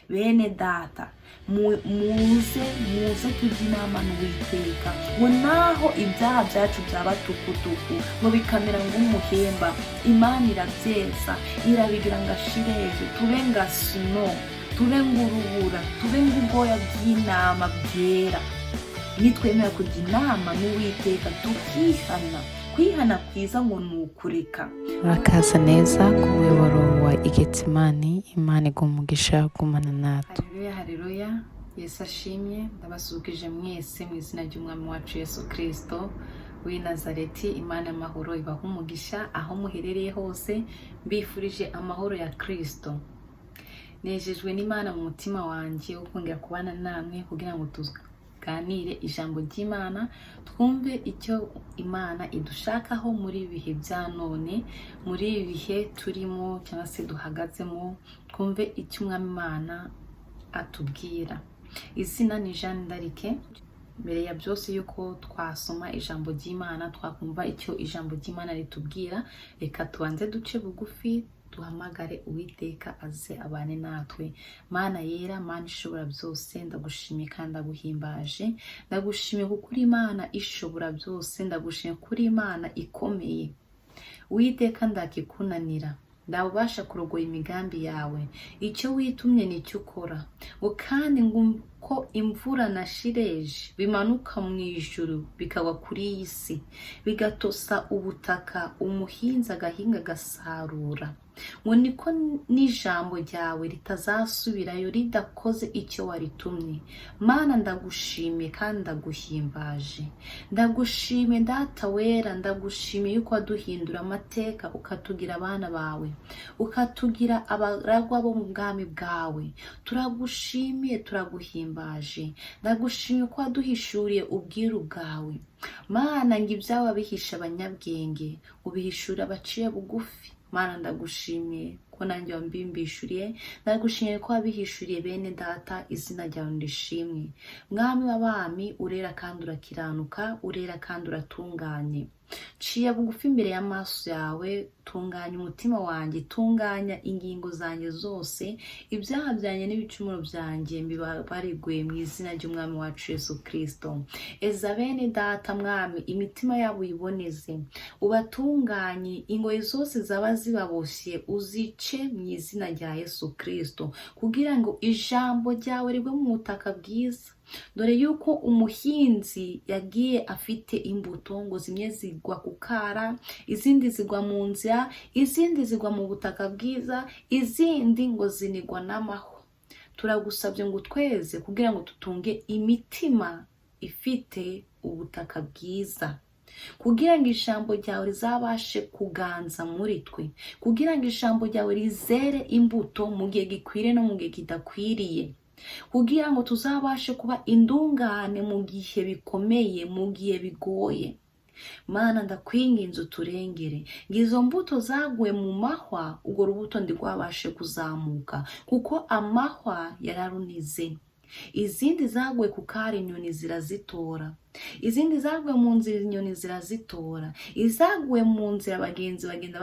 Bene data, muze muze tujye inama n'Uwiteka, ngo naho ibyaha byacu byaba tukutuku, ngo bikamera nk'umuhemba, Imana irabyeza, irabigira ngo ashireje, tube nga snow, tube ng'urubura, tube ng'ubwoya bw'intama bwera, nitwemera kujya inama n'Uwiteka, tukihana. Kwihana kwiza ngo ni ukureka. Murakaza neza ku muyoboro wa Igetsimani. Imana iguha umugisha, gumana natwe. Hareruya, hareruya! Yesu ashimye. Ndabasuhuje mwese mu izina ry'Umwami wacu Yesu Kirisito w'i Nazareti. Imana y'amahoro ibaha umugisha aho muherereye hose. Mbifurije amahoro ya Kirisito. Nejejwe n'Imana mu mutima wanjye wo kongera kubana namwe kugira ngo tuganire ijambo ry'Imana, twumve icyo Imana idushakaho muri ibi bihe bya none, muri ibi bihe turimo cyangwa se duhagazemo, twumve icyo Umwami Imana atubwira. Izina ni Jeanne d'Arc. Mbere ya byose yuko twasoma ijambo ry'Imana, twakumva icyo ijambo ry'Imana ritubwira, reka tubanze duce bugufi, duhamagare Uwiteka aze abane natwe. Mana yera, Mana ishobora byose, ndagushimiye kandi ndaguhimbaje. Ndagushimiye kuko uri Imana ishobora byose. Ndagushimiye kuko uri Imana ikomeye. Uwiteka, ndakikunanira, ndabasha kurogoya imigambi yawe. Icyo witumye nicyo ukora. Ngo kandi ngo ko imvura na shireje bimanuka mu ijuru, bikagwa kuri iyi si, bigatosa ubutaka, umuhinzi agahinga agasarura, ngo niko n'ijambo ryawe ritazasubirayo ridakoze icyo waritumye. Mana, ndagushimiye kandi ndaguhimbaje. Ndagushimiye, Data wera. Ndagushimiye yuko waduhindura amateka, ukatugira abana bawe, ukatugira abaragwa bo mu bwami bwawe. Turagushimiye, turaguhimbaje. Ndagushimiye ko waduhishuriye ubwiru bwawe. Mana, ngo ibyawe wabihisha abanyabwenge, ubihishura abaciye bugufi. Mana, ndagushimiye ko nanjye wambimbishuriye. Ndagushimiye ko wabihishuriye bene data. Izina ryawe ndishimwe, Mwami w'abami. Urera kandi urakiranuka, urera kandi uratunganye. Ciye bugufi imbere y'amaso yawe. Tunganya umutima wanjye, tunganya ingingo zanjye zose. Ibyaha byanjye n'ibicumuro byanjye mbibabarigwe mu izina ry'Umwami wacu Yesu Kirisito. Eza bene data, Mwami, imitima yabo uyiboneze, ubatunganye. Ingoyi zose zaba zibaboshye uzice mu izina rya Yesu Kirisito, kugira ngo ijambo ryawe rigwe mu butaka bwiza. Dore yuko umuhinzi yagiye afite imbuto, ngo zimwe zigwa ku kara, izindi zigwa mu nzira, izindi zigwa mu butaka bwiza, izindi ngo zinigwa n'amahwa. Turagusabye ngo tweze kugira ngo tutunge imitima ifite ubutaka bwiza, kugira ngo ijambo ryawe rizabashe kuganza muri twe, kugira ngo ijambo ryawe rizere imbuto mu gihe gikwiriye no mu gihe kidakwiriye, kugira ngo tuzabashe kuba indungane mu gihe bikomeye, mu gihe bigoye. Mana, ndakwinginze uturengere, ngo izo mbuto zaguye mu mahwa, urwo rubuto ntirwabashe kuzamuka kuko amahwa yararunize. Izindi zaguye ku kari, inyoni zirazitora. Izindi zaguye mu nzira, inyoni zirazitora. Izaguye mu nzira, abagenzi bagenda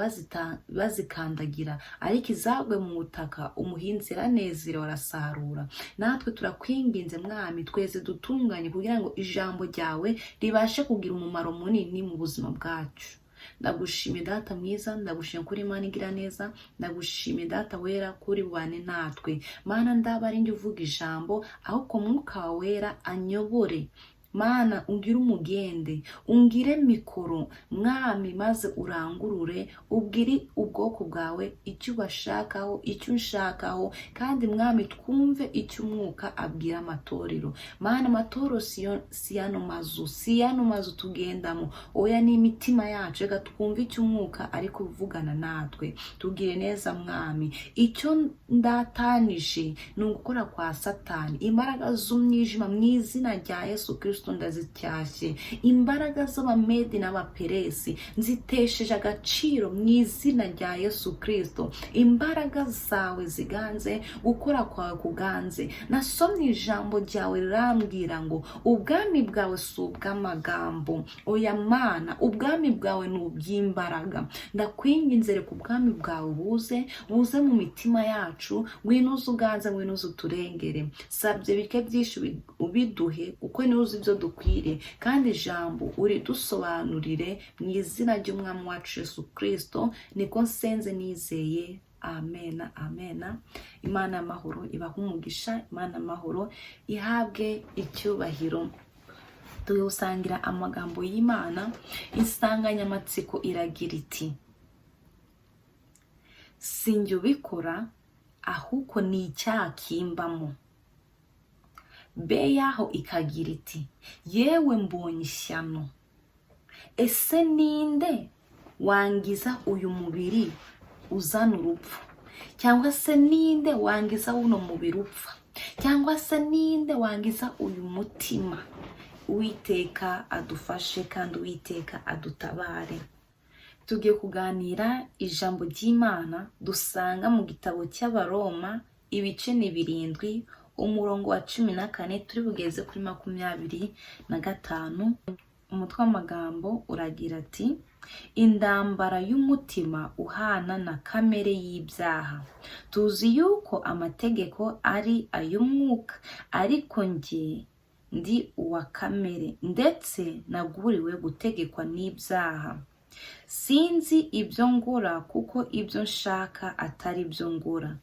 bazikandagira, ariko izaguye mu butaka, umuhinzi yaranezerewe, arasarura. Natwe turakwinginze, Mwami, twese dutunganye kugira ngo ijambo ryawe ribashe kugira umumaro munini mu buzima bwacu. Ndagushimiye, Data mwiza. Ndagushimiye kuri Imana igira neza. Ndagushimiye, Data wera, kuri bubane natwe. Mana, ndaba ari njye uvuga ijambo, ahubwo Mwuka wawe wera anyobore. Mana, ungire umugende, ungire mikoro, Mwami, maze urangurure, ubwire ubwoko bwawe icyo ubashakaho, icyo unshakaho. Kandi Mwami, twumve icyo Umwuka abwira amatorero. Mana, amatorero si yano mazu, si yano mazu tugendamo, oya, ni imitima yacu. Reka twumve icyo Umwuka ari kuvugana natwe. Tugire neza, Mwami. Icyo ndatanije ni ugukora kwa Satani, imbaraga z'umwijima, mu izina rya Yesu Kirisito. Kristo ndazicyashye. Imbaraga z'Abamedi n'Abaperesi nzitesheje agaciro mu izina rya Yesu Kristo. Imbaraga zawe ziganze, gukora kwawe kuganze. Nasomye ijambo ryawe rirambwira ngo ubwami bwawe si ubw'amagambo. Oya Mana, ubwami bwawe ni ubw'imbaraga. Ndakwinginze, reka ubwami bwawe buze, buze mu mitima yacu. Ngwino uze uganze, ngwino uze uturengere. Sabye bike byinshi ubiduhe, kuko niwe uzi ibyo dukwiriye, kandi ijambo uridusobanurire. Mu izina ry'Umwami wacu Yesu Kristo niko nsenze nizeye. Amena, amena. Imana y'amahoro ibahe umugisha, Imana y'amahoro ihabwe icyubahiro. Tuwusangira amagambo y'Imana. Insanganyamatsiko iragira iti: "Sinjye ubikora, ahubwo ni icyaha kimbamo." Be yaho ikagira iti: "Yewe, mbonye ishyano! Ese ninde wangiza uyu mubiri uzana urupfu? Cyangwa se ninde wangiza uno mubiri upfa? Cyangwa se ninde wangiza uyu mutima?" Uwiteka adufashe kandi Uwiteka adutabare. Tugiye kuganira ijambo ry'Imana dusanga mu gitabo cy'Abaroma, ibice ni 7, umurongo wa 14 turi bugeze kuri 25. Umutwe w'amagambo uragira ati: "Indambara y'umutima uhana na kamere y'ibyaha." Tuzi yuko amategeko ari ay'umwuka, ariko njye ndi uwa kamere, ndetse naguriwe gutegekwa n'ibyaha. Sinzi ibyo ngora, kuko ibyo nshaka atari byo ngora,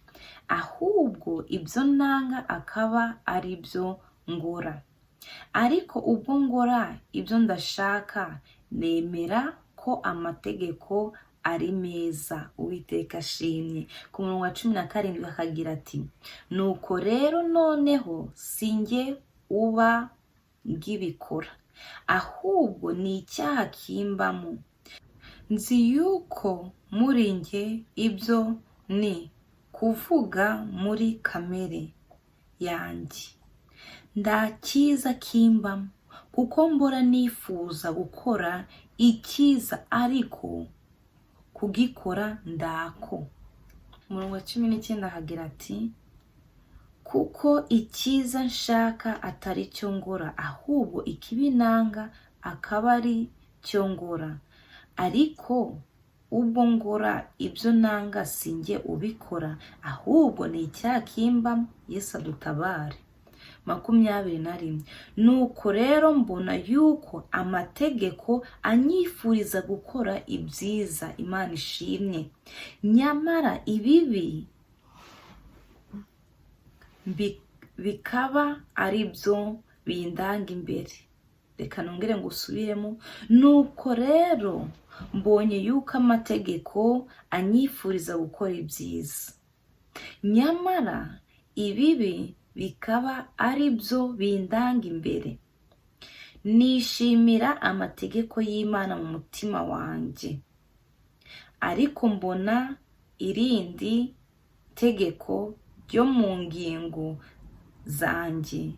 ahubwo ibyo nanga akaba ari byo ngora. Ariko ubwo ngora ibyo ndashaka, nemera ko amategeko ari meza. Uwiteka ashimye. Ku murongo wa 17 akagira ati: "Nuko rero noneho si njye uba ngibikora, ahubwo ni icyaha kimbamo. Nzi yuko muri njye, ibyo ni kuvuga muri kamere yanjye, nta cyiza kimbamo, kuko mbora nifuza gukora icyiza, ariko kugikora ndako." Umurongo wa 19 hagira ati: "Kuko icyiza nshaka atari cyo ngora, ahubwo ikibi nanga akaba ari cyo ngora. Ariko ubwo ngora ibyo nanga, si njye ubikora, ahubwo ni icyaha kimbamo." Yesu adutabare. 21: "Nuko rero mbona yuko amategeko anyifuriza gukora ibyiza." Imana ishimwe. "Nyamara ibibi bikaba ari byo bindanga imbere." Reka nongere ngo usubiremo. "Nuko rero mbonye yuko amategeko anyifuriza gukora ibyiza, nyamara ibibi bikaba ari byo bindanga imbere. Nishimira amategeko y'Imana mu mutima wanjye, ariko mbona irindi tegeko ryo mu ngingo zanjye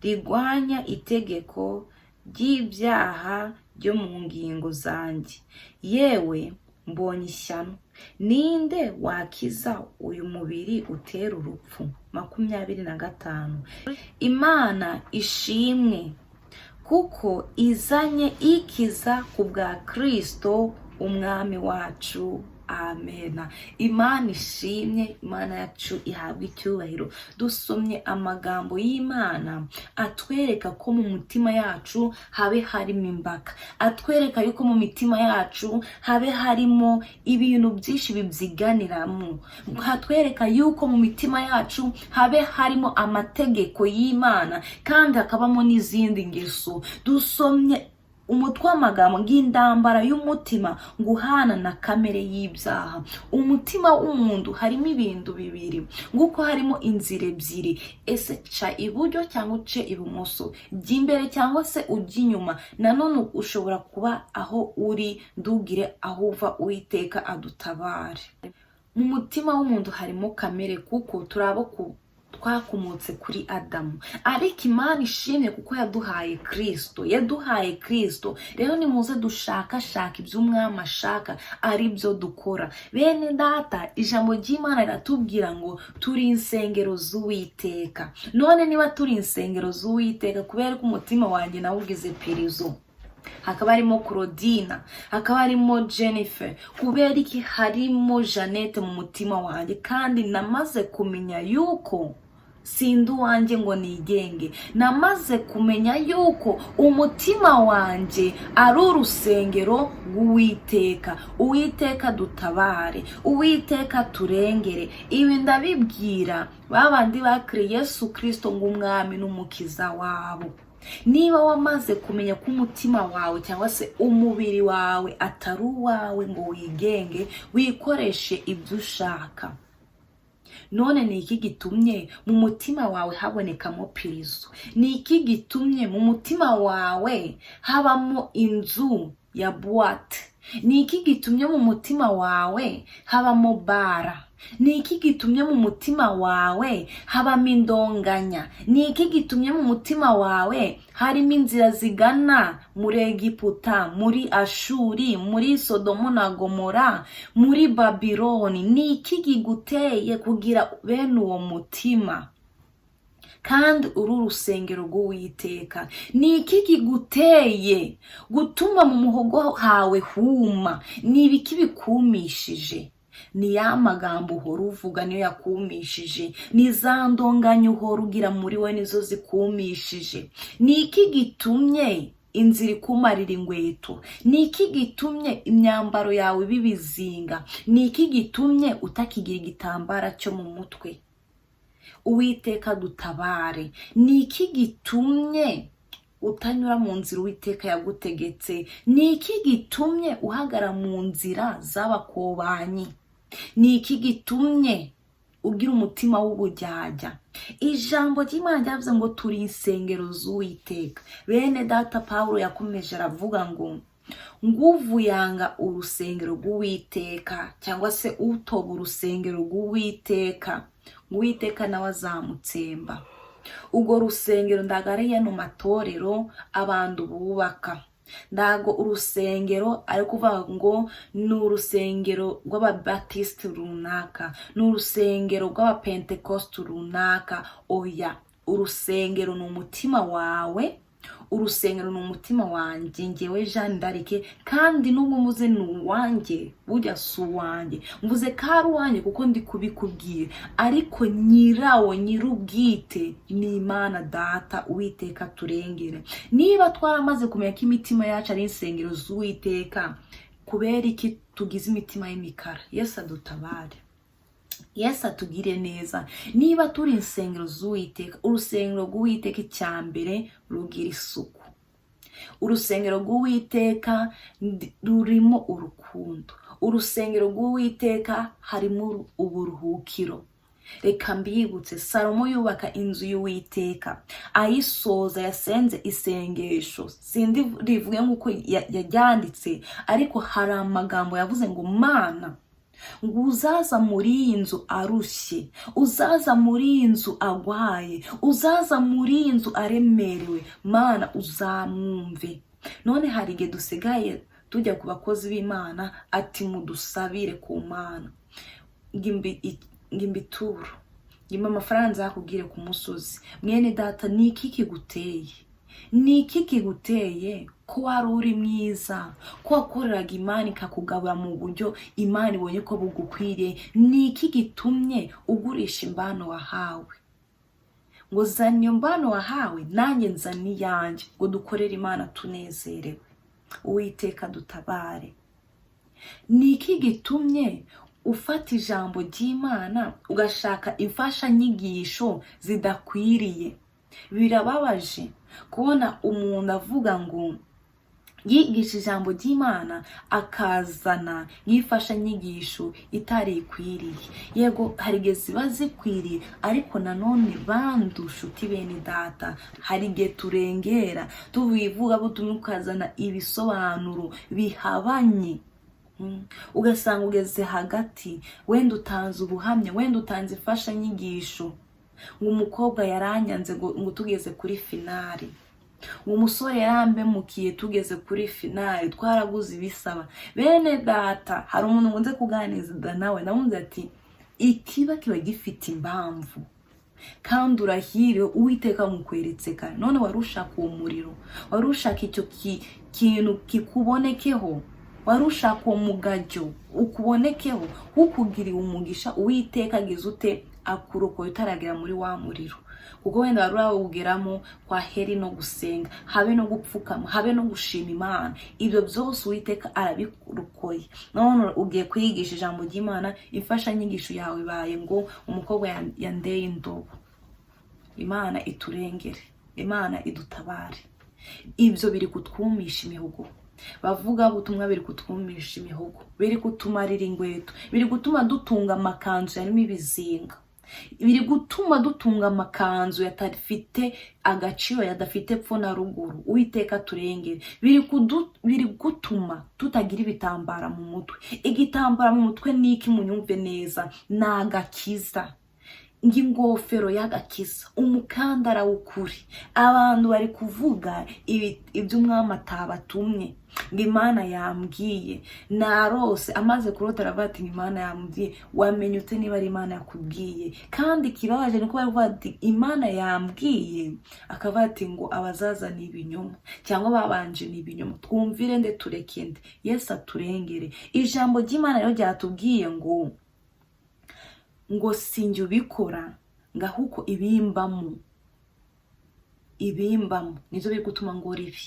rigwanya itegeko ry'ibyaha ryo mu ngingo zanjye. Yewe, mbonye ishyano! Ninde wakiza uyu mubiri utera urupfu?" 25: "Imana ishimwe, kuko izanye ikiza ku bwa Kristo Umwami wacu. Amena. Imana ishimye, Imana yacu ihabwa icyubahiro. Dusomye amagambo y'Imana atwereka ko mu mutima yacu habe harimo imbaka, atwereka yuko mu mitima yacu habe harimo ibintu byinshi bibyiganiramo, hatwereka yuko mu mitima yacu habe harimo amategeko y'Imana kandi hakabamo n'izindi ngeso. Dusomye umutwe w'amagambo ng'indambara y'umutima ngo uhana na kamere y'ibyaha. Umutima w'umuntu harimo ibintu bibiri, nguko harimo inzira ebyiri: ese ca iburyo cyangwa uce ibumoso, jya imbere cyangwa se ujya inyuma. Nanone ushobora kuba aho uri ndugire aho uva. Uwiteka adutabare. Mu mutima w'umuntu harimo kamere, kuko turi abo Twakomotse kuri Adamu, ariko Imana ishimye kuko yaduhaye Kirisito, yaduhaye Kirisito. Rero nimuze dushakashaka ibyo Umwami ashaka, ari byo dukora. Bene Data, ijambo ry'Imana riratubwira ngo turi insengero z'Uwiteka. None niba turi insengero z'Uwiteka, kubera ko umutima wanjye nawugize pirizo, hakaba harimo Claudina, hakaba harimo Jennifer, kubera iki harimo Jeannette mu mutima wanjye? Kandi namaze kumenya yuko sindi uwanjye ngo nigenge. Namaze kumenya yuko umutima wanjye ari urusengero rw'Uwiteka. Uwiteka dutabare, Uwiteka turengere. Ibi ndabibwira babandi bakiriye Yesu Kirisito ng'Umwami n'Umukiza wabo. Niba wamaze kumenya ko umutima wawe cyangwa se umubiri wawe atari uwawe ngo wigenge, wikoreshe ibyo ushaka, none ni iki gitumye mu mutima wawe habonekamo pirizo? Ni iki gitumye mu mutima wawe habamo inzu ya boîte? Ni iki gitumye mu mutima wawe habamo bara? Ni iki gitumye mu mutima wawe habamo indonganya? Ni iki gitumye mu mutima wawe harimo inzira zigana muri Egiputa, muri Ashuri, muri Sodomo na Gomora, muri Babiloni? Ni iki kiguteye kugira bene uwo mutima kandi uri urusengero rw'Uwiteka? Ni iki kiguteye gutuma mu muhogo hawe huma? Ni ibiki bikumishije? Ni ya magambo uhora uvuga niyo yakumishije? Ni za ndonganya uhora ugira muri we nizo zikumishije? Ni iki gitumye inzira ikumarira inkweto? Ni iki gitumye imyambaro yawe iba ibizinga? Ni iki gitumye utakigira igitambara cyo mu mutwe? Uwiteka dutabare. Ni iki gitumye utanyura mu nzira Uwiteka yagutegetse? Ni iki gitumye uhagara mu nzira z'abakobanyi? Ni iki gitumye ugira umutima w'ubujyajya? Ijambo ry'Imana ryavuze ngo turi insengero z'Uwiteka. Bene Data, Pawulo yakomeje aravuga ngo nguvuyanga urusengero rw'Uwiteka, cyangwa se utoba urusengero rw'Uwiteka, ngo Uwiteka nawe azamutsemba. Urwo rusengero ndago ari yano matorero abantu bubaka, ndago urusengero ari kuvuga ngo ni urusengero rw'Ababatisiti runaka, ni urusengero rw'Abapentekosti runaka. Oya, urusengero ni umutima wawe, urusengero ni umutima wanjye, ngewe Jeanne d'Arc. Kandi n'ubwo mvuze ni uwanjye, burya si uwanjye. Mvuze ko ari uwanjye kuko ndi kubikubwira, ariko nyirawo, nyir'ubwite, ni Imana Data. Uwiteka turengere. Niba twaramaze kumenya ko imitima yacu ari insengero z'Uwiteka, kubera iki tugize imitima y'imikara? Yesu adutabare, Yesu atugire neza. Niba turi insengero z'Uwiteka, urusengero rw'Uwiteka icya mbere rugira isuku. Urusengero rw'Uwiteka rurimo urukundo. Urusengero rw'Uwiteka harimo uburuhukiro. Reka mbibutse, Salomo yubaka inzu y'Uwiteka, ayisoza yasenze isengesho. Sindi rivuge nk'uko yaryanditse, ariko hari amagambo yavuze ngo: "Mana, ngo uzaza muri iyi nzu arushye, uzaza muri iyi nzu agwaye, uzaza muri iyi nzu aremerewe, Mana uzamwumve." None hari igihe dusigaye tujya ku bakozi b'Imana ati: "Mudusabire ku Mana, ngimba ituro, ngimba amafaranga, nzakubwire ku musozi." Mwene Data, ni iki kiguteye? Ni iki kiguteye ko wari uri mwiza, ko wakoreraga Imana ikakugabura mu buryo Imana ibonye ko bugukwiriye? Ni iki gitumye ugurisha imbano wahawe? Ngo zana iyo mbano wahawe, nanjye nzana iyanjye, ngo dukorere Imana tunezerewe. Uwiteka dutabare. Ni iki gitumye ufata ijambo ry'Imana ugashaka imfashanyigisho zidakwiriye? Birababaje kubona umuntu avuga ngo yigisha ijambo ry'Imana, akazana nk'imfashanyigisho itari ikwiriye. Yego, hari igihe ziba zikwiriye, ariko nanone bandu shuti, bene Data, hari igihe turengera tuvuga ivugabutumwa ukazana ibisobanuro bihabanye. Ugasanga ugeze hagati, wenda utanze ubuhamya, wenda utanze imfashanyigisho. Ngo umukobwa yaranyanze ngo tugeze kuri finale, ngo umusore yarampemukiye tugeze kuri finale, twaraguze ibisaba. Bene data, hari umuntu nkunze kuganiriza nawe, namubwira ati: "Ikiba kiba gifite impamvu, kandi urahiriwe, Uwiteka mukweretse kare. None wari ushaka uwo muriro, wari ushaka icyo kintu kikubonekeho, wari ushaka uwo mugajyo ukubonekeho? Ukugiriye umugisha, Uwiteka agize ute? Akurokoye utaragera muri wa muriro, kuko wenda wari urawugeramo kwa heri no gusenga, habe no gupfukama, habe no gushima Imana. Ibyo byose Uwiteka arabikurokoye, none ugiye kwigisha ijambo ry'Imana, imfashanyigisho yawe ibaye ngo umukobwa yandeye indobo. Imana iturengere, Imana idutabare. Ibyo biri kutwumisha imihogo, bavuga butumwa, biri kutwumisha imihogo, biri kutumarira ingweto, biri gutuma dutunga amakanzu yarimo ibizinga, biri gutuma dutunga amakanzu yatafite agaciro, yadafite epfo na ruguru. Uwiteka turengere. Biri gutuma tutagira ibitambara mu mutwe. Igitambara mu mutwe ni iki? Munyumve neza, ni agakiza, ng'ingofero y'agakiza, umukandara w'ukuri. Abantu bari kuvuga ibyo umwami atabatumye, ngo Imana yambwiye, narose. Amaze kurota aravuga ati: "Imana yambwiye." Wamenye ute niba ari Imana yakubwiye? Kandi ikibabaje ni uko bari kuvuga ati: "Imana yambwiye", akavuga ati ngo abazaza ni ibinyoma cyangwa babanje ni ibinyoma. Twumvire nde, tureke nde? Yesu aturengere. Ijambo ry'Imana rero ryatubwiye ngo sinjye ubikora, ngo ahubwo ibimbamo nibyo biri gutuma ngora ibi.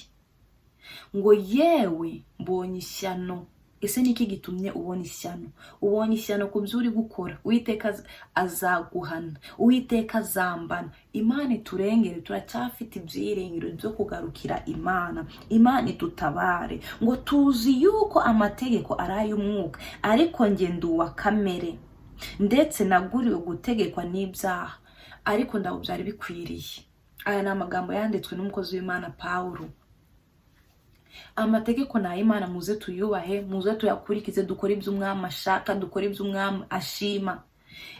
Ngo yewe, mbonye ishyano! Ese niki gitumye ubona ishyano? Ubonye ishyano ku byo uri gukora. Uwiteka azaguhana, Uwiteka azambana. Imana iturengere. Turacyafite ibyiringiro byo kugarukira Imana. Imana idutabare. Ngo tuzi yuko amategeko ari ay'umwuka, ariko njye ndi uwa kamere, ndetse naguriwe gutegekwa n'ibyaha. Ariko ntabwo byari bikwiriye. Aya ni amagambo yanditswe n'umukozi w'Imana Pawulo. Amategeko ni ay'Imana, muze tuyubahe, muze tuyakurikize, dukore ibyo umwami ashaka, dukore ibyo umwami ashima.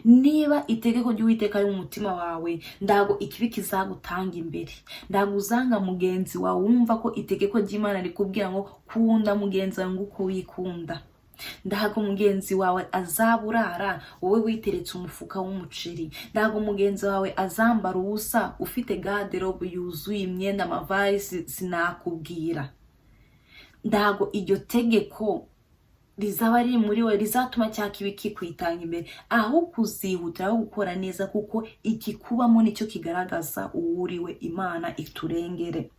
Niba itegeko ry'Uwiteka ari mu mutima wawe, ndago ikibi kizagutanga imbere, ndago uzanga mugenzi wawe. Wumva ko itegeko ry'Imana rikubwira ngo kunda mugenzi wawe nguko wikunda. Ndago mugenzi wawe azaburara wowe witeretse umufuka w'umuceri. Ndago mugenzi wawe azambara ubusa ufite garde-robe yuzuye imyenda, amavarisi, sinakubwira. Ndago iryo tegeko rizaba riri muri we rizatuma cya kibi kikwitanga imbere, aho kuzihutira aho gukora neza, kuko ikikubamo nicyo kigaragaza uwo uriwe. Imana iturengere.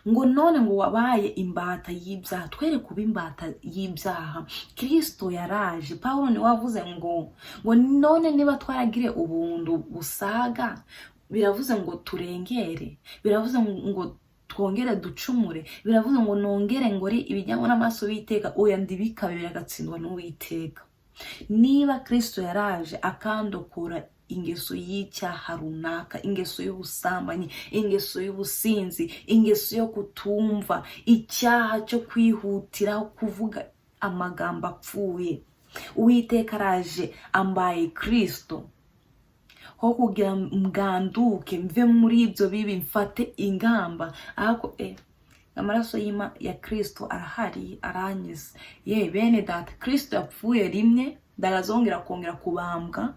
Ngo none ngo wabaye imbata y'ibyaha. Twere kuba imbata y'ibyaha, Kirisito yaraje. Pawulo niwe wavuze ngo none niba twaragire ubuntu busaga, biravuze ngo turengere, biravuze ngo twongere ducumure, biravuze ngo nongere ngore ibijyanye n'amaso y'Uwiteka? Oya, ndibikabe, biragatsindwa n'Uwiteka. Niba Kirisito yaraje akandokora ingeso y'icyaha runaka, ingeso y'ubusambanyi, ingeso y'ubusinzi, ingeso yo kutumva, icyaha cyo kwihutira kuvuga amagambo apfuye, Uwiteka araje ambaye Kirisito, ho kugira mbwanduke mve muri ibyo bibi, mfate ingamba. Ariko amaraso y'ima ya Kirisito arahari, aranyiza. Ye bene data, Kirisito yapfuye rimwe, ndarazongera kongera kubambwa.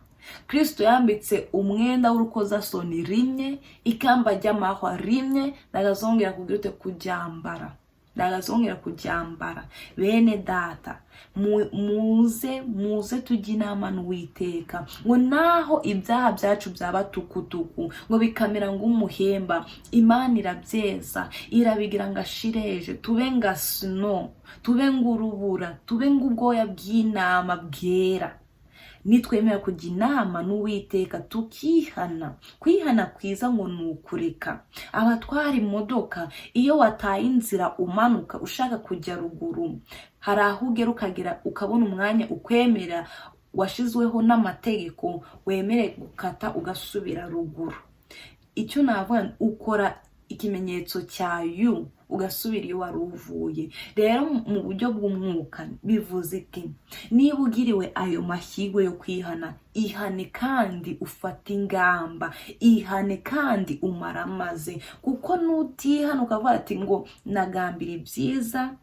Kirisito yambitse umwenda w'urukozasoni rimwe, ikamba ry'amahwa rimwe, ndagazongera kugira ute? Kuryambara, ndagazongera kuryambara. Bene data, muze, muze tujye inama n'Uwiteka. Ngo naho ibyaha byacu byaba tukutuku, ngo bikamera ng'umuhemba, Imana irabyeza, irabigira ngo ashireje, tube nga snow, tube ng'urubura, tube ng'ubwoya bw'intama bwera, nitwemera kujya inama n'Uwiteka, tukihana. Kwihana kwiza ngo ni ukureka. Abatwara imodoka, iyo wataye inzira umanuka ushaka kujya ruguru, hari aho ugera ukagera ukabona umwanya ukwemera washizweho n'amategeko, wemere gukata ugasubira ruguru. Icyo navuga, ukora ikimenyetso cya U. ugasubira iyo wari uvuye. Rero mu buryo bw'umwuka bivuze iki? Niba ugiriwe ayo mahirwe yo kwihana, ihane kandi ufate ingamba, ihane kandi umaramaze, kuko nutihana ukavuga ati ngo nagambira ibyiza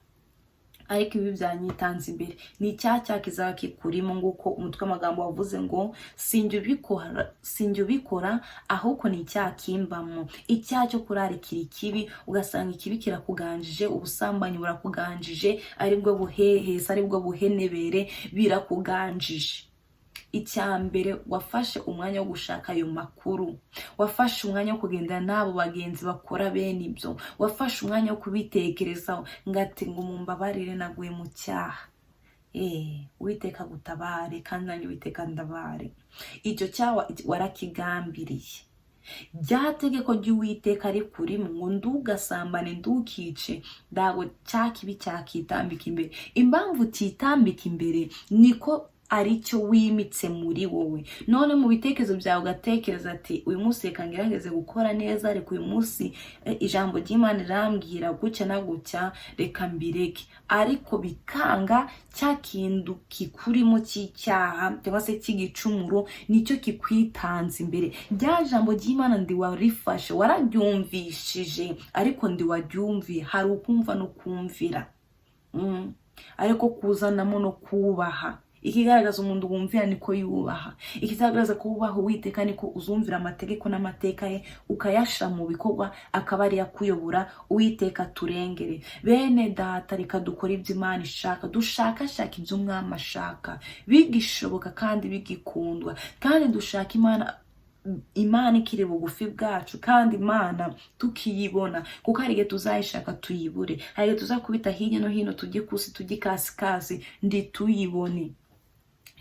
ariko ibi byanyitanze imbere, ni icyaha cyaha kizaba kikurimo. Nguko umutwe w'amagambo wavuze ngo sinjye ubikora, sinjye ubikora, ahubwo ni icyaha kimbamo. Icyaha cyo kurarikira ikibi, ugasanga ikibi kirakuganjije, ubusambanyi burakuganjije, aribwo buhehesi, aribwo buhenebere, birakuganjije. Icya mbere, wafashe umwanya wo gushaka ayo makuru, wafashe umwanya wo kugendana n'abo bagenzi bakora bene ibyo, wafashe umwanya wo kubitekerezaho, ngo ati ngo mumbabarire, naguye mu cyaha. Uwiteka gutabare, kandi nanjye Uwiteka ndabare. Icyo cyaha warakigambiriye, rya tegeko ry'Uwiteka rikurimo ngo ndugasambane, ndukice, ntabwo cya kibi cyakitambika imbere. Impamvu utitambika imbere niko aricyo wimitse muri wowe. None mu bitekerezo byawe ugatekereza ati uyu munsi reka ngerageze gukora neza, ariko uyu munsi ijambo ry'Imana rirambwira gutya na gutya, reka mbireke. Ariko bikanga, cya kintu kikurimo cy'icyaha cyangwa se cy'igicumuro nicyo kikwitanze imbere. Rya jambo ry'Imana ndiwarifashe, wararyumvishije, ariko ndiwaryumviye. Hari ukumva no kumvira, ariko kuzanamo no kubaha. Ikigaragaza umuntu wumvira niko yubaha. Ikigaragaza ko wubaha Uwiteka niko uzumvira amategeko n'amateka ye, ukayashyira mu bikorwa, akaba ariyo akuyobora. Uwiteka turengere. Bene data, reka dukore ibyo Imana ishaka, dushakashaka ibyo Umwami ashaka bigishoboka kandi bigikundwa, kandi dushaka Imana, Imana ikiri bugufi bwacu, kandi Imana tukiyibona, kuko hari igihe tuzayishaka tuyibure, hari igihe tuzakubita hirya no hino, tujye kusi, tujye kasikasi, ndituyibone.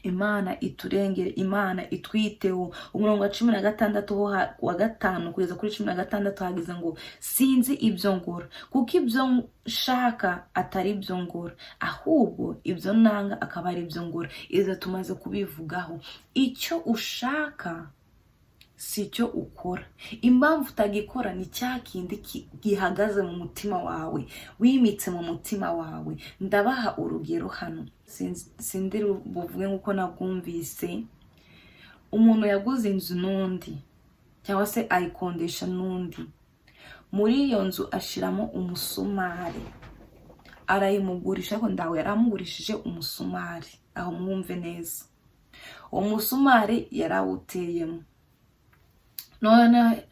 Imana iturengere, Imana itwiteho. Umurongo wa 16 ho, wa 5 kugeza kuri 16, hagize ngo sinzi ibyo ngora, kuko ibyo nshaka atari ibyo ngora, ahubwo ibyo nanga akaba ari ibyo ngora. Ibyo tumaze kubivugaho. Icyo ushaka si cyo ukora. Impamvu utagikora ni cya kindi gihagaze mu mutima wawe, wimitse mu mutima wawe. Ndabaha urugero hano, sindi buvuge nk'uko nabwumvise. Umuntu yaguze inzu n'undi, cyangwa se ayikondesha n'undi. Muri iyo nzu ashiramo umusumari, arayimugurisha, ariko ndawe yaramugurishije umusumari. Aho mwumve neza, uwo musumari yarawuteyemo. None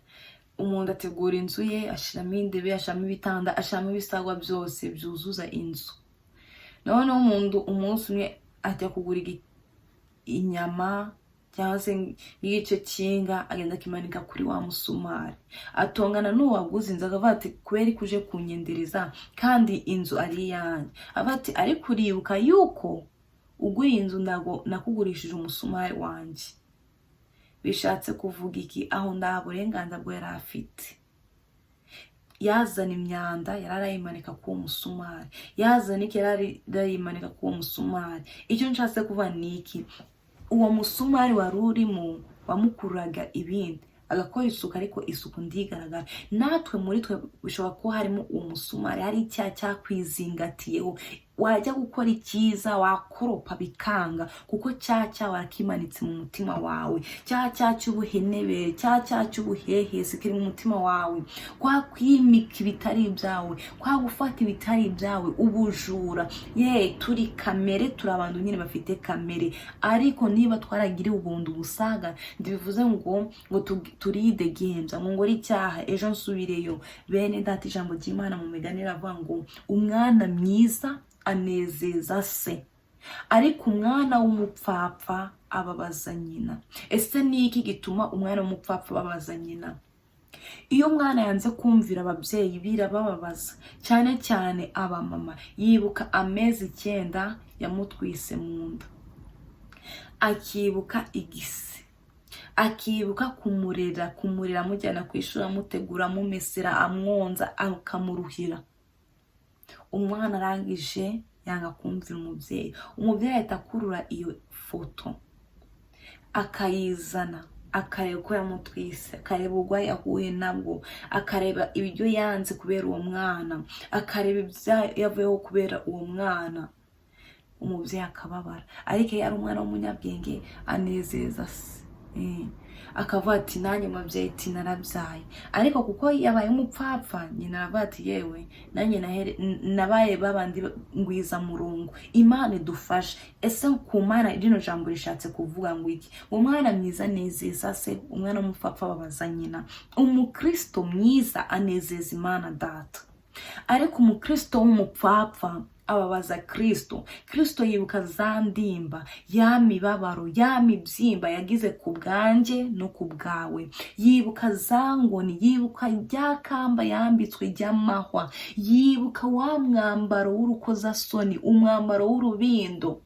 umuntu ategura inzu ye, ashyiramo intebe, ashyiramo ibitanda, ashyiramo ibisabwa byose byuzuza inzu. Noneho umuntu umunsi umwe ajya kugura inyama cyangwa se nk'igice cy'inga, agenda akimanika kuri wa musumari, atongana n'uwaguze inzu, akavuga ati kubera ko uje kunyendereza kandi inzu ari iyanjye. Avuga ati ariko uribuka yuko ugura inzu ntabwo nakugurishije umusumari wanjye. Bishatse kuvuga iki? Aho nta burenganzira bwo yari afite. Yazana imyanda yari arayimanika k'uwo musumari, yazana iki yari arayimanika k'uwo musumari. Icyo nshatse kuvuga ni iki? Uwo musumari wari urimo wamukururaga ibindi, agakora isuku ariko isuku ndigaragara. Natwe muri twe bishobora kuba harimo uwo musumari, hari icyaha cyakwizingatiyeho. Wajya gukora icyiza, wakoropa bikanga, kuko cya cyaha warakimanitse mu mutima wawe, cya cyaha cy'ubuhenebere, cya cyaha cy'ubuhehesi kiri mu mutima wawe, kwa kwimika ibitari ibyawe, kwa gufata ibitari ibyawe, ubujura. Ye, turi kamere, turi abantu nyine bafite kamere, ariko niba twaragiriwe ubuntu busaga, ntibivuze ngo turidegembya ngo ngore icyaha ejo nsubireyo. Bene data, ijambo ry'Imana mu Migani riravuga ngo umwana mwiza anezeza se, ariko umwana w'umupfapfa ababaza nyina. Ese ni iki gituma umwana w'umupfapfa ababaza nyina? Iyo umwana yanze kumvira ababyeyi birabababaza, cyane cyane abamama. Yibuka amezi 9 yamutwise mu nda, akibuka igise, akibuka kumurera, kumurera amujyana ku ishuri, amutegura, amumesera, amwonza, akamuruhira. Umwana arangije yanga kumvira umubyeyi, umubyeyi ahita akurura iyo foto akayizana. Akareba uko yamutwise, akareba uburwayi yahuye nabwo, akareba ibyo yanze kubera uwo mwana, akareba ibyo yavuyeho kubera uwo mwana, umubyeyi akababara. Ariko iyo ari umwana w'umunyabwenge, anezeza se. Akavuga ati: "Nanjye mubyeyi," ati, "narabyaye." Ariko kuko yabaye umupfapfa, nyina aravuga ati: "Yewe, nanjye nabaye babandi ngwiza murungu." Imana idufashe. Ese ku Mana rino jambo rishatse kuvuga ngo iki? Umwana mwiza anezeza se, umwana w'umupfapfa ababaza nyina. Umukristo mwiza anezeza Imana Data, ariko umukristo w'umupfapfa ababaza Kristo. Kristo yibuka za ndimba, ya mibabaro, ya mibyimba yagize ku bwanjye no ku bwawe. Yibuka za ngoni, yibuka rya kamba yambitswe ry'amahwa, yibuka wa mwambaro w'urukozasoni, umwambaro w'urubindo,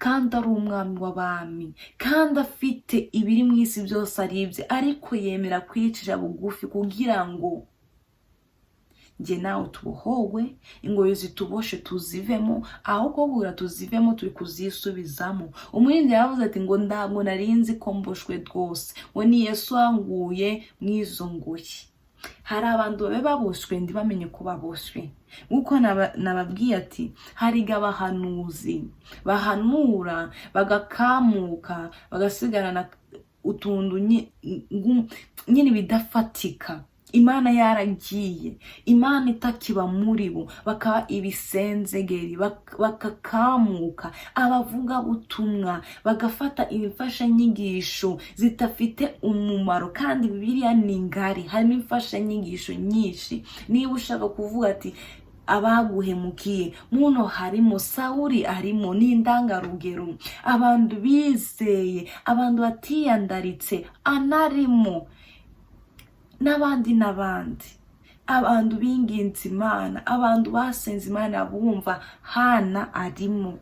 kandi ari umwami w'abami, kandi afite ibiri mu isi byose ari ibye, ariko yemera kwicisha bugufi kugira ngo njye nawe tubohowe, ingoyi zituboshe tuzivemo. Aho kugira tuzivemo, turi kuzisubizamo. Umurindi yavuze ati ngo: "Ntabwo nari nzi ko mboshwe rwose," ngo ni Yesu wanguye mu izo ngoyi. Hari abantu babe baboshywe ntibamenye ko baboshywe, nk'uko nababwiye ati hari abahanuzi bahanura bagakamuka, bagasigarana utuntu nyine bidafatika. Imana yaragiye, Imana itakiba muri bo, bakaba ibisenzegeri, bakakamuka. Abavugabutumwa bagafata imfashanyigisho zidafite umumaro, kandi Bibiliya ni ngari, harimo imfashanyigisho nyinshi. Niba ushaka kuvuga ati abaguhemukiye, muno harimo Sawuri, harimo n'indangarugero, abantu bizeye, abantu batiyandaritse, anarimo n'abandi n'abandi, abantu binginze Imana, abantu basenze Imana bumva, Hana arimo.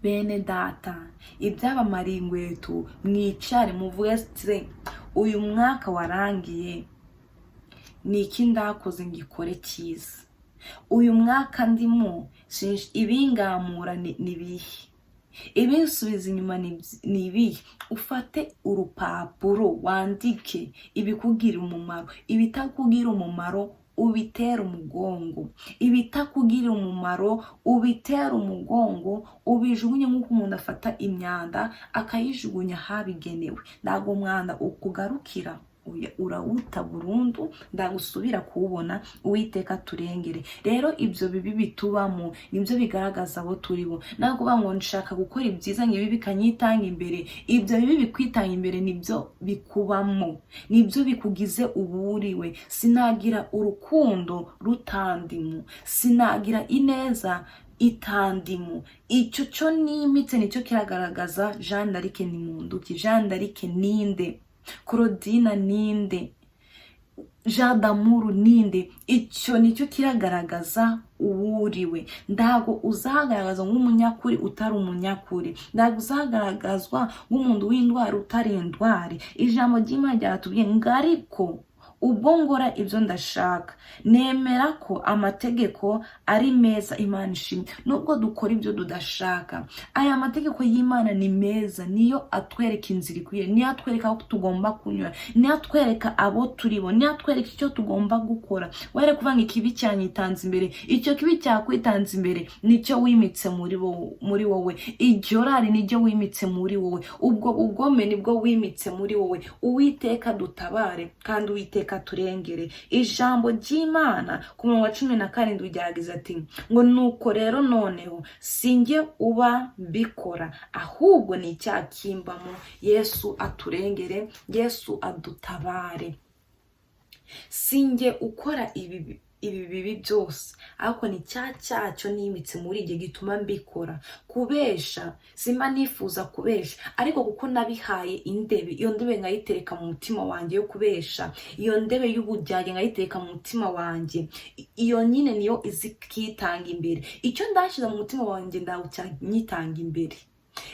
Bene data, ibyabamariye inkweto, mwicare muvuge se: "Uyu mwaka warangiye, ni iki ndakoze ngikore cyiza? Uyu mwaka ndimo, ibingamura ni ibihe? Ibinsubiza inyuma ni ibihe?" Ufate urupapuro wandike ibikugira umumaro, ibitakugira umumaro ubitera umugongo, ibitakugira umumaro ubitera umugongo, ubijugunye nk'uko umuntu afata imyanda akayijugunya ahabigenewe. Ntabwo umwanda ukugarukira, urawuta burundu, ndagusubira kuwubona. Uwiteka turengere. Rero ibyo bibi bitubamo nibyo bigaragaza abo turi bo. Ntabwo kuvuga ngo nshaka gukora ibyiza ngo ibi bikanyitanga imbere. Ibyo bibi bikwitanga imbere nibyo bikubamo, nibyo bikugize uburiwe. Sinagira urukundo rutandimo, sinagira ineza itandimo. Icyo cyo nimitse nicyo kiragaragaza Jean d'Arc ni munduki, Jean d'Arc ninde, Claudine ninde, Jean d'Amour ninde. Icyo nicyo kiragaragaza uwuriwe. Ntabwo uzagaragaza nk'umunyakuri utari umunyakuri, ntabwo uzagaragazwa nk'umuntu w'indwara utari indwara. Ijambo ry'Imana ryatubwiye ngo: "Ariko ubwo ngora ibyo ndashaka, nemera ko amategeko ari meza." Imana ishimwe. Nubwo dukora ibyo tudashaka, aya mategeko y'Imana ni meza, niyo atwereka inzira ikwiye, niyo atwereka aho tugomba kunyura, niyo atwereka abo turi bo, niyo atwereka icyo tugomba gukora. Were kuvuga ngo ikibi cyanyitanze imbere. Icyo kibi cyakwitanze imbere nicyo wimitse muri wowe. Iryo rari niryo wimitse muri wowe, ubwo bugome nibwo wimitse muri wowe. Uwiteka dutabare kandi Uwiteka turengere. Ijambo ry'Imana ku murongo wa 17 ryagize ati ngo: "Nuko rero noneho sinjye uba mbikora, ahubwo ni icyaha kimbamo." Yesu aturengere, Yesu adutabare. Sinjye ukora ibi bibi byose, ariko ni cya cyacyo nimitse muri igihe gituma mbikora. Kubesha, simba nifuza kubesha, ariko kuko nabihaye indebe, iyo ndebe nkayitereka mu mutima wanjye yo kubesha, iyo ndebe y'uburyarya nkayitereka mu mutima wanjye, iyo nyine niyo izi kitanga imbere. Icyo ndashyize mu mutima wanjye ndawucyanyitanga imbere.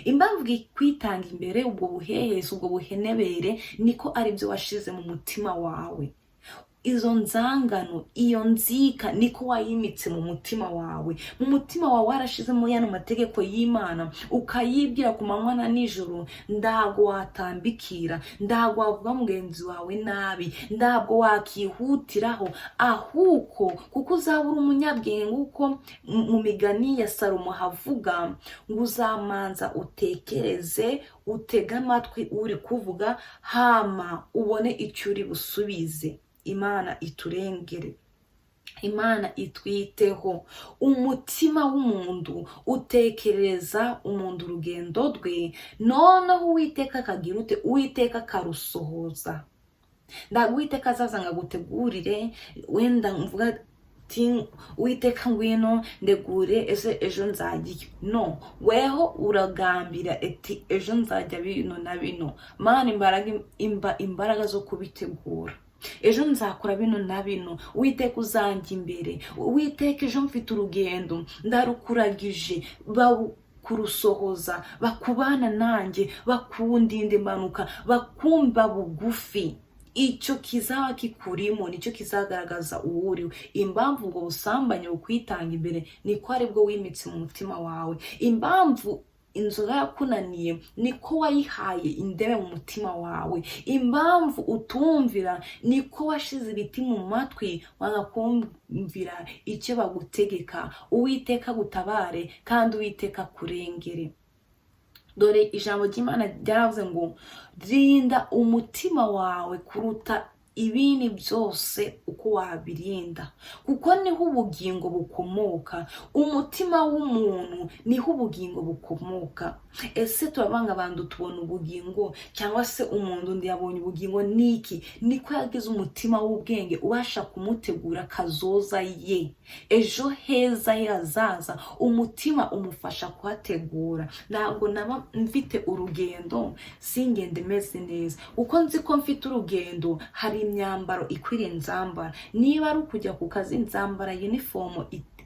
Impamvu kwitanga imbere, ubwo buhehesi, ubwo buhenebere, niko aribyo washize mu mutima wawe. Izo nzangano, iyo nzika, niko wayimitse mu mutima wawe. Mu mutima wawe warashizemo yano mategeko y'Imana, ukayibwira ku manywa na nijoro. Ntabwo watambikira, ntabwo wavuga mugenzi wawe nabi, ntabwo wakihutiraho, ahubwo kuko uzaba uri umunyabwenge, nk'uko mu Migani ya Salomo havuga ngo uzamanza utekereze, utege amatwi uri kuvuga, hama ubone icyo uri busubize. Imana iturengere, Imana itwiteho. Umutima w'umuntu utekereza umuntu urugendo rwe, noneho Uwiteka akagira ute? Uwiteka akarusohoza. Ntabwo Uwiteka azaza ngo agutegurire, wenda mvuga ati: "Uwiteka, ngwino ndegure, ese ejo nzajya?" No weho uragambira ati: "Ejo nzajya bino na bino, Mana, imbaraga, imbaraga zo kubitegura. Ejo nzakora bino na bino. Uwiteka, uzanjya imbere. Uwiteka, ejo mfite urugendo, ndarukuragije." Kurusohoza bakubana nanjye, bakundinda impanuka, bakumva bugufi. Icyo kizaba kikurimo nicyo kizagaragaza uwo uriwe. Impamvu ubwo busambanyi bukwitanga imbere, niko aribwo wimitse mu mutima wawe. Impamvu inzoga yakunaniye, niko wayihaye indebe mu mutima wawe. Impamvu utumvira, niko washize ibiti mu matwi, wanga kumvira icyo bagutegeka. Uwiteka gutabare kandi Uwiteka kurengere. Dore ijambo ry'Imana ryaravuze ngo: "Rinda umutima wawe kuruta ibindi byose uko wabirinda, kuko niho ubugingo bukomoka." Umutima w'umuntu niho ubugingo bukomoka. Ese turabanga abantu tubona ubugingo, cyangwa se umuntu undi yabonye ubugingo niki? Niko yagize umutima w'ubwenge ubasha kumutegura kazoza ye, ejo heza he hazaza. Umutima umufasha kuhategura. Ntabwo naba mfite urugendo singende meze neza. Kuko nzi ko mfite urugendo, hari imyambaro ikwiriye nzambara. Niba ari ukujya ku kazi, nzambara uniform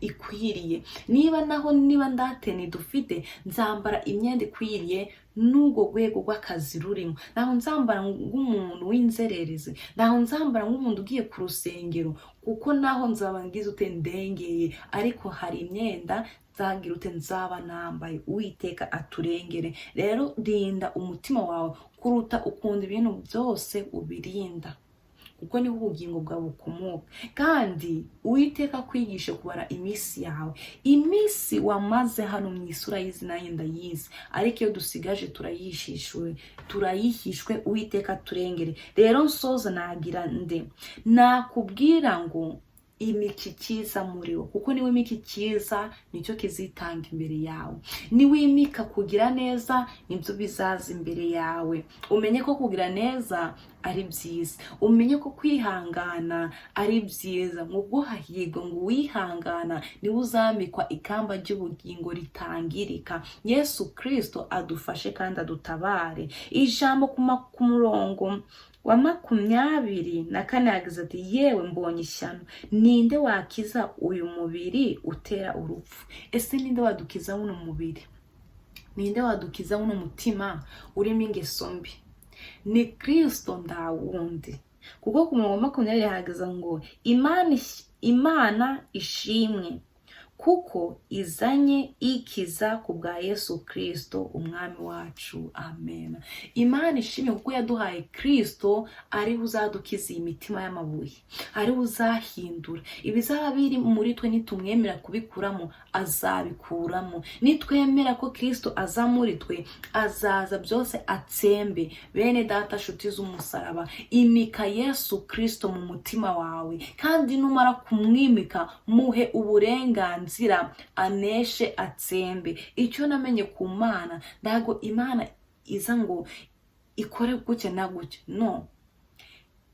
ikwiriye. Niba naho niba ndateni dufite, nzambara imyenda ikwiriye n'ubwo rwego rw'akazi rurimo. Ntabwo nzambara nk'umuntu w'inzererezi, ntabwo nzambara nk'umuntu ugiye ku rusengero, kuko naho nzaba ngize ute? Ndengeye. Ariko hari imyenda nzagira ute? Nzaba nambaye. Uwiteka aturengere. Rero rinda umutima wawe kuruta ukunda ibintu byose ubirinda, kuko niho ubugingo bwawe bukomoka. Kandi Uwiteka akwigishe kubara iminsi yawe. Iminsi wamaze hano mu isura y'izi nanjye ndayizi, ariko iyo dusigaje turayishishwe, turayihishwe. Uwiteka turengere. Rero nsoza nagira nde? Nakubwira ngo imika icyiza muri wo, kuko niwimika icyiza nicyo kizitanga imbere yawe. Niwimika kugira neza, nibyo bizaza imbere yawe. Umenye ko kugira neza ari byiza, umenye ko kwihangana ari byiza. Ngo hahirwa ngo uwihangana, niwe uzambikwa ikamba ry'ubugingo ritangirika. Yesu Kirisito adufashe kandi adutabare. Ijambo ku murongo wa 24 yagize ati: "Yewe, mbonye ishyano! Ninde wakiza uyu mubiri utera urupfu?" Ese ninde wadukiza uno mubiri? Ninde wadukiza uno mutima urimo ingeso mbi? Ni Kirisito, ndawundi. Kuko ku murongo wa 20 hahagaze ngo: "Imana ishimwe, kuko izanye ikiza ku bwa Yesu Kirisito Umwami wacu." Amen. Imana ishimwe kuko yaduhaye Kirisito, ariwe uzadukiza iyi mitima y'amabuye, ariwe uzahindura ibizaba biri muri twe. Nitumwemera kubikuramo, azabikuramo. Nitwemera ko Kirisito aza muri twe, azaza byose atsembe. Bene data, nshuti z'umusaraba, imika Yesu Kirisito mu mutima wawe, kandi numara kumwimika, muhe uburenganzira aneshe, atsembe. Icyo namenye ku Mana, ntabwo Imana iza ngo ikore gutya na gutya. No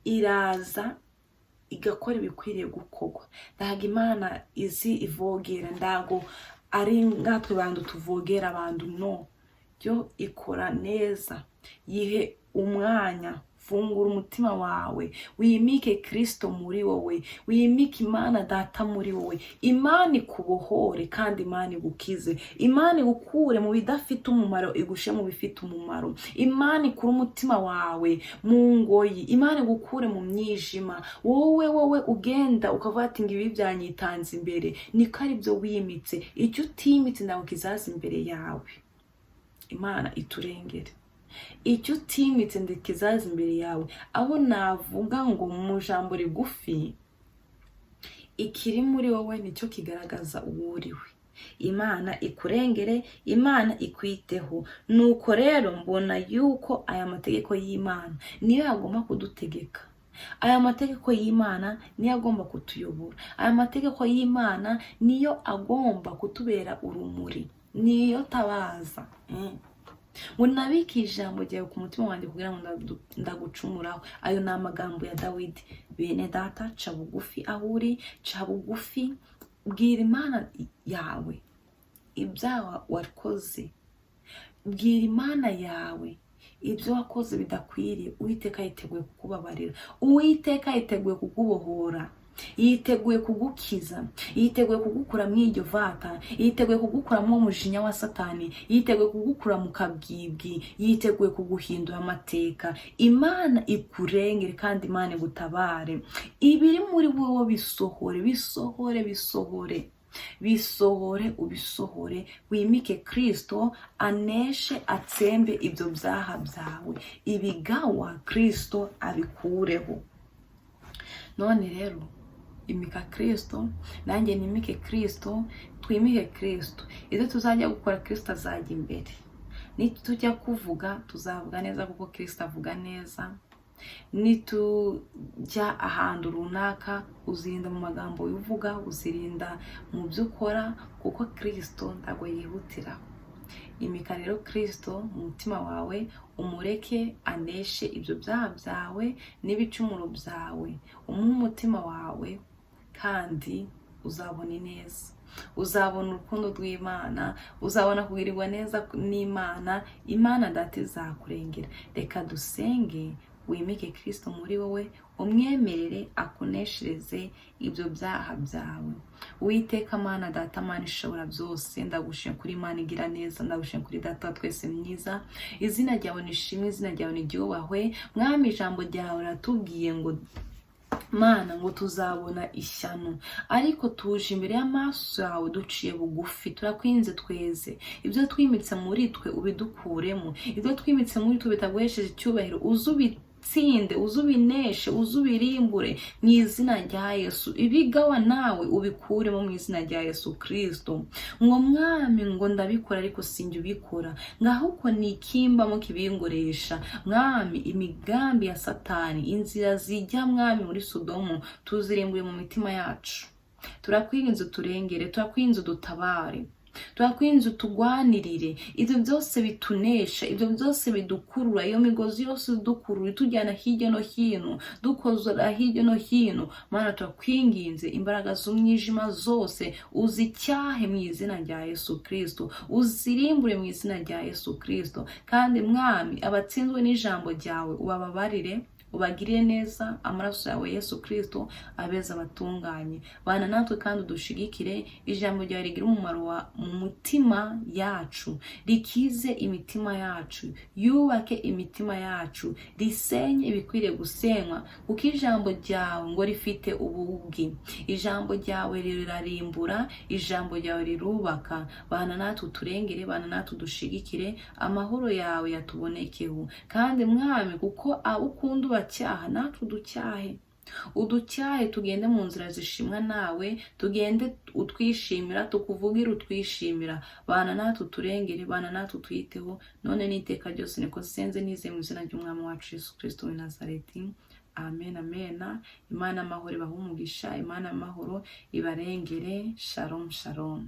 iraza igakora ibikwiriye gukorwa. Ntabwo Imana izi ivogera, ntabwo ari nkatwe bantu tuvogera abantu. No yo ikora neza, yihe umwanya. Fungura umutima wawe, wimike Kirisito muri wowe, wimike Imana Data muri wowe. Imana ikubohore kandi Imana igukize. Imana igukure mu bidafite umumaro, igushe mu bifite umumaro. Imana ikure umutima wawe mu ngoyi, Imana igukure mu mwijima. Wowe ugenda ukavuga ati ngo ibi byanyitanze imbere, niko ari byo wimitse. Icyo utimitse ntabwo kizaza imbere yawe. Imana iturengere. Icyo utimitse kizaza imbere yawe. Aho navuga ngo mu jambo rigufi, ikiri muri wowe nicyo kigaragaza uwo uriwe. Imana ikurengere, Imana ikwiteho. Nuko rero mbona yuko aya mategeko y'Imana niyo yagomba kudutegeka, aya mategeko y'Imana niyo agomba kutuyobora, aya mategeko y'Imana niyo agomba kutubera urumuri, niyo tabaza. Ngo nabike ijambo ryawe ku mutima wanjye kugira ngo ndagucumuraho. Ayo ni amagambo ya Dawidi. Bene Data, ca bugufi aho uri, ca bugufi, bwira Imana yawe ibyaha wakoze, bwira Imana yawe ibyo wakoze bidakwiriye. Uwiteka yiteguye kukubabarira, Uwiteka yiteguye kukubohora, yiteguye kugukiza, yiteguye kugukura mu iryo vata, yiteguye kugukuramo umujinya wa Satani, yiteguye kugukura mu kabwibwi, yiteguye kuguhindura amateka. Imana ikurengere kandi Imana igutabare. Ibiri muri wowe bisohore, bisohore, bisohore, bisohore, ubisohore, wimike Kirisito aneshe, atsembe ibyo byaha byawe, ibigawa Kirisito abikureho. None rero imika Kirisito, nanjye nimike Kirisito, twimike Kirisito. Ibyo tuzajya gukora, Kirisito azajya imbere. Nitujya kuvuga, tuzavuga neza kuko Kirisito avuga neza. Nitujya ahantu runaka, uzirinda mu magambo uvuga, uzirinda mu byo ukora, kuko Kirisito ntabwo yihutiraho. Imika rero Kirisito mu mutima wawe, umureke aneshe ibyo byaha byawe n'ibicumuro byawe, umuhe umutima wawe, kandi uzabona ineza, uzabona urukundo rw'Imana, uzabona kugirirwa neza n'Imana. Imana Data izakurengera. Reka dusenge. Wimike Kirisito muri wowe, umwemerere akuneshereze ibyo byaha byawe. Uwiteka Mana Data, Mana ishobora byose, ndagushimye kuri Imana igira neza, ndagushimye kuri Data wa twese mwiza. Izina ryawe nishimwe, izina ryawe niryubahwe. Mwami, ijambo ryawe riratubwiye ngo Mana, ngo tuzabona ishyano, ariko tuje imbere y'amaso yawe duciye bugufi. Turakwinze, tweze. Ibyo twimitse muri twe ubidukuremo, ibyo twimitse muri twe bitaguhesheje icyubahiro, uze ubitsinde, uze ubineshe, uze ubirimbure mu izina rya Yesu. Ibigawa nawe ubikuremo mu izina rya Yesu Kirisito. Ngo Mwami, ngo ndabikora ariko sinjye ubikora, ngaho uko nikimbamo kibingoresha. Mwami, imigambi ya Satani, inzira zijya, Mwami, muri Sodomu, tuzirimbuye mu mitima yacu. Turakwinginze uturengere, turakwinginze udutabare, turakwinginze utugwanirire. Ibyo byose bitunesha, ibyo byose bidukurura, iyo migozi yose idukurura itujyana hirya no hino, dukozora hirya no hino, Mana, turakwinginze, imbaraga z'umwijima zose uzicyahe mu izina rya Yesu Kirisito, uzirimbure mu izina rya Yesu Kirisito. Kandi Mwami, abatsinzwe n'ijambo ryawe ubababarire, ubagirire neza. Amaraso yawe Yesu Kirisito abeza abatunganye. Bana natwe kandi udushigikire. Ijambo ryawe rigira umumaro mu mutima yacu, rikize imitima yacu, yubake imitima yacu, risenye ibikwiriye gusenywa, kuko ijambo ryawe ngo rifite ubugi. Ijambo ryawe rirarimbura, ijambo ryawe rirubaka. Bana natwe uturengere, bana natwe udushigikire, amahoro yawe yatubonekeho. Kandi Mwami, kuko abo ukunda ubacyaha, natwe uducyahe, uducyahe, tugende mu nzira zishimwa nawe, tugende utwishimira, tukuvugire utwishimira. Bana natwe uturengere, bana natwe utwiteho, none n'iteka ryose. Niko senze nizeye mu izina ry'Umwami wacu Yesu Kirisito w'i Nazareti. Amen, amen. Imana amahoro ibahe umugisha, Imana amahoro ibarengere. Shalom, shalom.